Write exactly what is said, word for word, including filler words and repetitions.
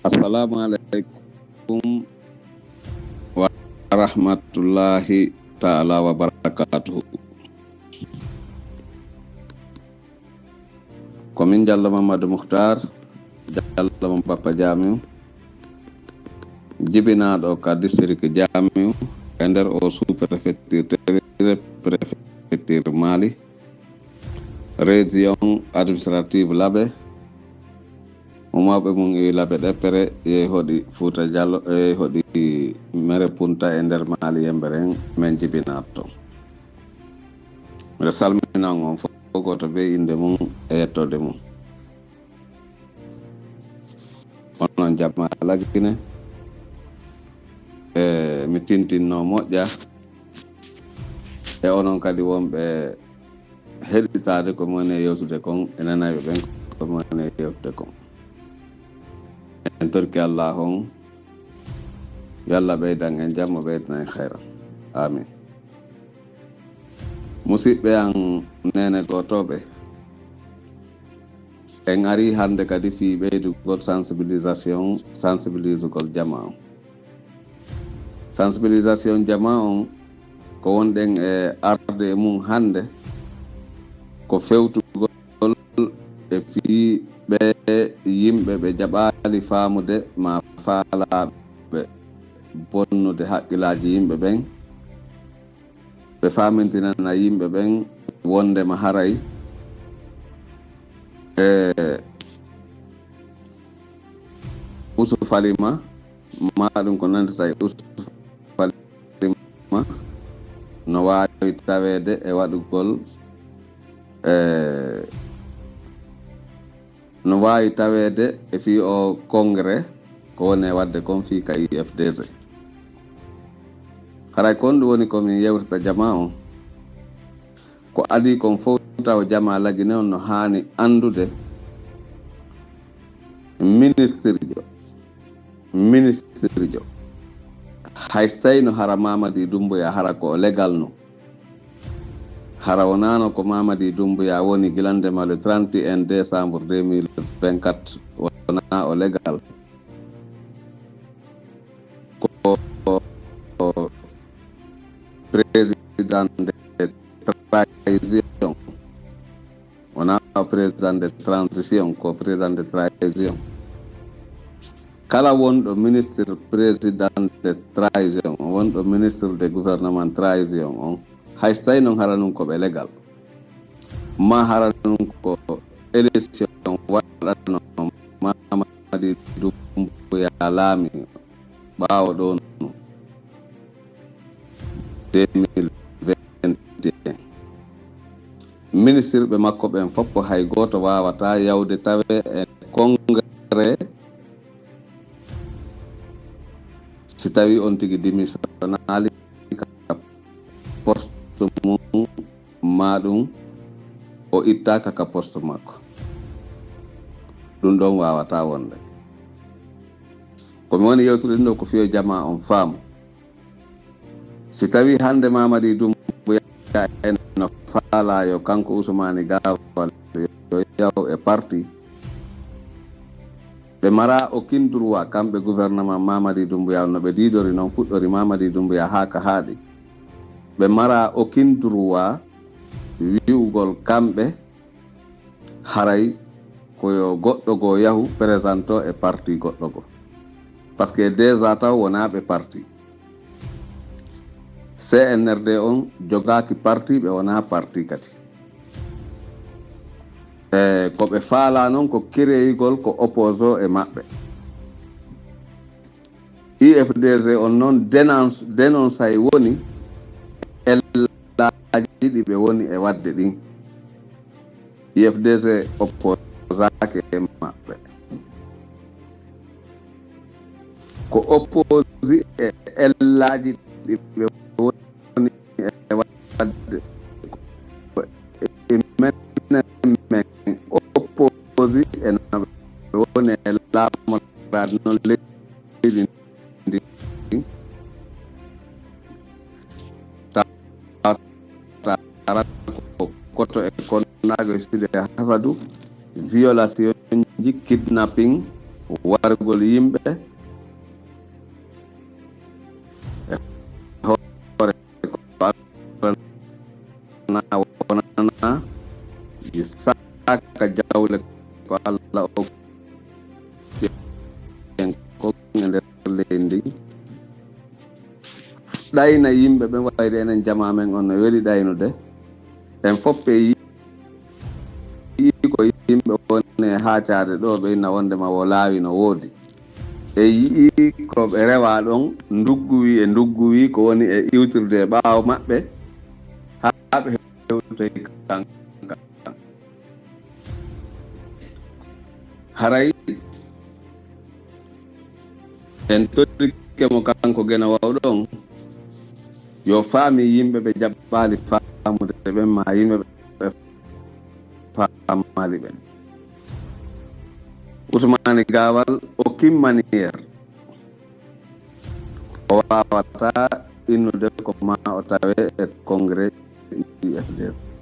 Assalamu alaikum wa rahmatullahi ta'ala wa barakatuhu. Ko min Jallo Mamadou Muhtar, Jallo mo Bappa Jamiu, jibinaaɗo ka district Jamiu e nder o sous-préfecture, territoire préfecture Mali, région administrative Labe, mo mawɓe mum e Labe ɗeppere, e hoɗi Fuuta Jallo, e hoɗi Mere Punta e nder Mali yembere, min jibinaaɗo toon. Miɗo salmina on fof, gooto bee innde mum e yettoode mum. Onon jam maa Lagine, e mi tintinno moƴƴa, e onon kadi wonɓe heɗitaade ko mi woni e yewtude kon, e nanayɓe ɓen ko mi woni e yewtude kon. En torki Allah on, yo Allah ɓeydan en jam, o ɓeydan en hayra. Amin. Musidɓe an, neene gootooɓe, en ari hannde kadi fii ɓeydugol sensibilisation, sensibilisugol jama on. Sensibilisation jama on, ko wonɗen e arde e mum hannde, ko fewtugol e fii ɓe yimɓe ɓe jaɓaali faamude maa faalaaɓe bonnude haqqillaaji yimɓe ɓen, ɓe faamintinana yimɓe ɓen wonndema haray, e, Usu Falima, maa ɗum ko nanndata e Usu Falima, no waawi taweede e waɗugol, e, no waawi taweede e fii o congrès ko woni e waɗde kon fii ka U F D G. Haray kon ɗum woni ko min yewtata jama on. Ko adii kon fof taw jama Lagine on no haani anndude ministirjo, ministirjo. Hay so tawii no hara Mamadi Doumbouya hara ko o legal no. Hara wonaano ko Mamadi Doumbouya woni gila ndema le trente et un décembre deux mille vingt-quatre, wonaa o legal. Ko président de trahison. Wonaa président de transition, ko président de trahison. Kala wonɗo ministre président de trahison, wonɗo ministre de gouvernement trahison on, hay so tawii noon hara nun ko ɓe legal, maa hara nun ko élection waɗano Mamadi Doumbouya laami ɓaawo ɗoon deux mille vingt et un. Ministirɓe makko ɓen fof hay gooto waawataa yawde tawe e congrès si tawii on tigi démissionnaali ka poste mum, maa ɗum o ittaaka ka poste makko. Ɗum ɗon waawataa wonde. Ko mi woni yewtude ɗum ɗo ko fii yo jamaa on faamu. Si tawii hannde Mamadi Doumbouya en no faalaa yo kanko Ousmane Gaawal yo yaw e parti, ɓe maraa aucun droit, kamɓe gouvernement Mamadi Doumbouya on, no ɓe diidori noon, fuɗɗori Mamadi Doumbouya haa ka haaɗi. Ɓe maraa aucun droit wi'ugol kamɓe haray ko yo goɗɗo goo yahu présento e parti goɗɗo goo. Parce que déjà taw wonaa ɓe parti. C N R D on jogaaki parti, ɓe wonaa parti kadi. E ko ɓe faalaa noon ko kereyigol ko opposant e maɓɓe. U F D G on noon dénonce, dénoncay woni ellaaji ɗi ɓe woni e waɗde ɗin. U F D G opposaake e maɓɓe. Ko opposi e ellaaji ɗi ɓe woni e waɗde ko e menen men opposi e no ɓe woni e laamoraade noon leydi ndi. Tawata ko koto e konnaago e suude hasadu, violation ji, kidnapping, wargol yimɓe e hoore ko Allah na wonana, ɗi saaka jawle ko Allah okki en kon e nder leydi ndin. Ɗayna yimɓe ɓen, wayri enen jamaa men on no weli ɗaynude. En fof ɓe yi'i ko yimɓe woni e haacaade ɗo, ɓe inna wonde ma wo laawi no woodi. Ɓe yi'i ko ɓe rewa ɗon, ndugguwi e ndugguwi ko woni e iwtirde e ɓaawo maɓɓe, haa ɓe hewtoyi kanka. Haray en torike mo kanko Geno Waw ɗon, yo faami yimɓe ɓe jaɓɓaali faamude ɓen, ma yimɓe ɓe faamaali ɓen. Usmaani Gaawal o kimmani yer. O waawataa innude ko ma o tawe e congrès U F D P.